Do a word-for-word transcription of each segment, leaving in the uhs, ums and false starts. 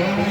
Hai.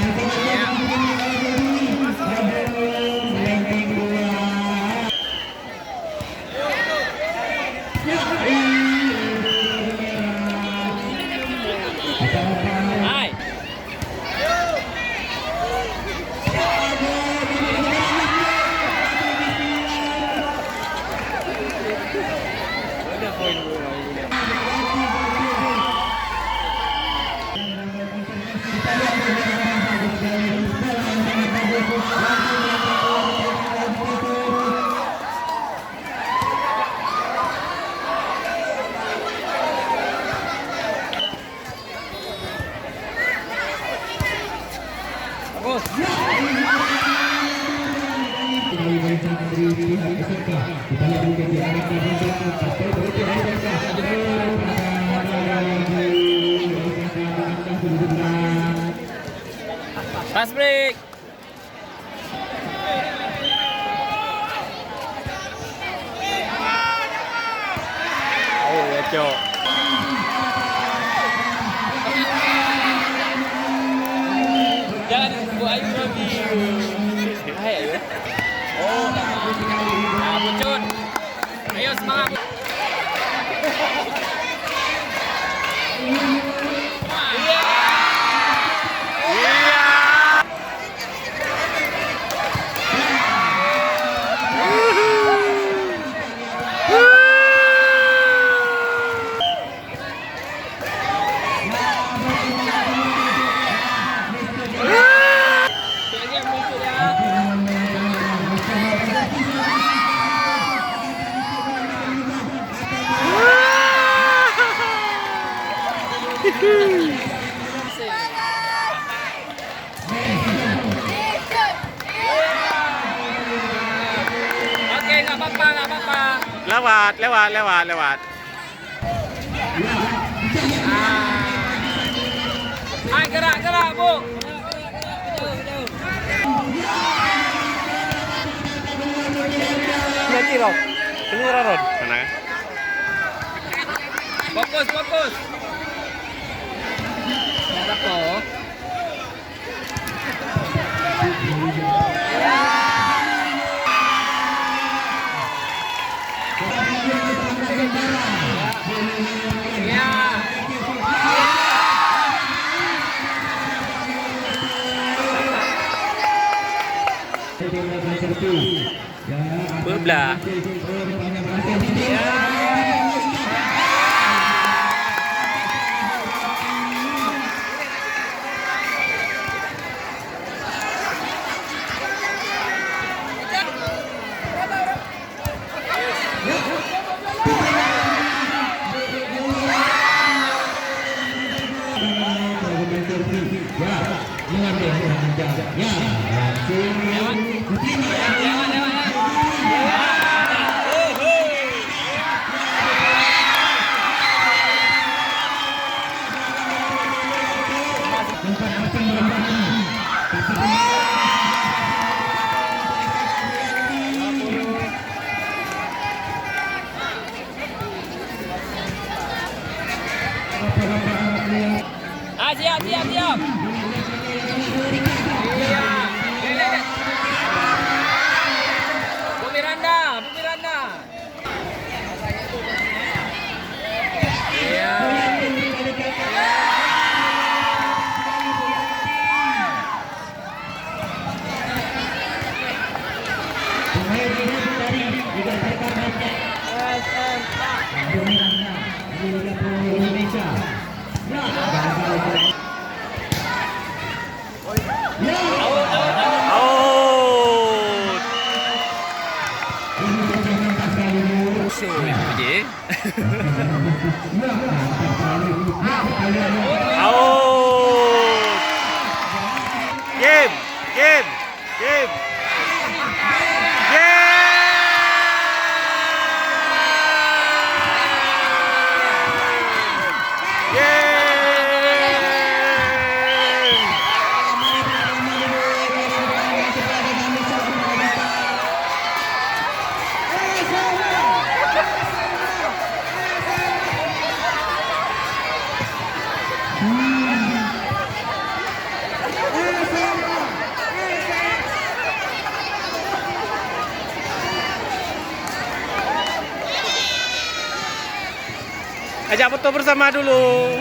Fast break. Oh, ya, cok. Jangan buat air lagi. Hai, air. Oh, tak. Ah, Pucut. Ayo, semangat, Pucut. Iya. Iya. Oke, nggak apa-apa, nggak apa-apa. Lewat, lewat, lewat, lewat. Ah. Hai, gerak, gerak, Bu. Lagi, Rod. Keluar, Rod. Mana? Fokus, fokus. Ada apa? Beublah. Ah, siap, siap, siap. Iya. Bumi Randa, Bumi Randa. Iya. Out. Show je. Out. Game, game, game. Game. Game. Ajak foto bersama dulu.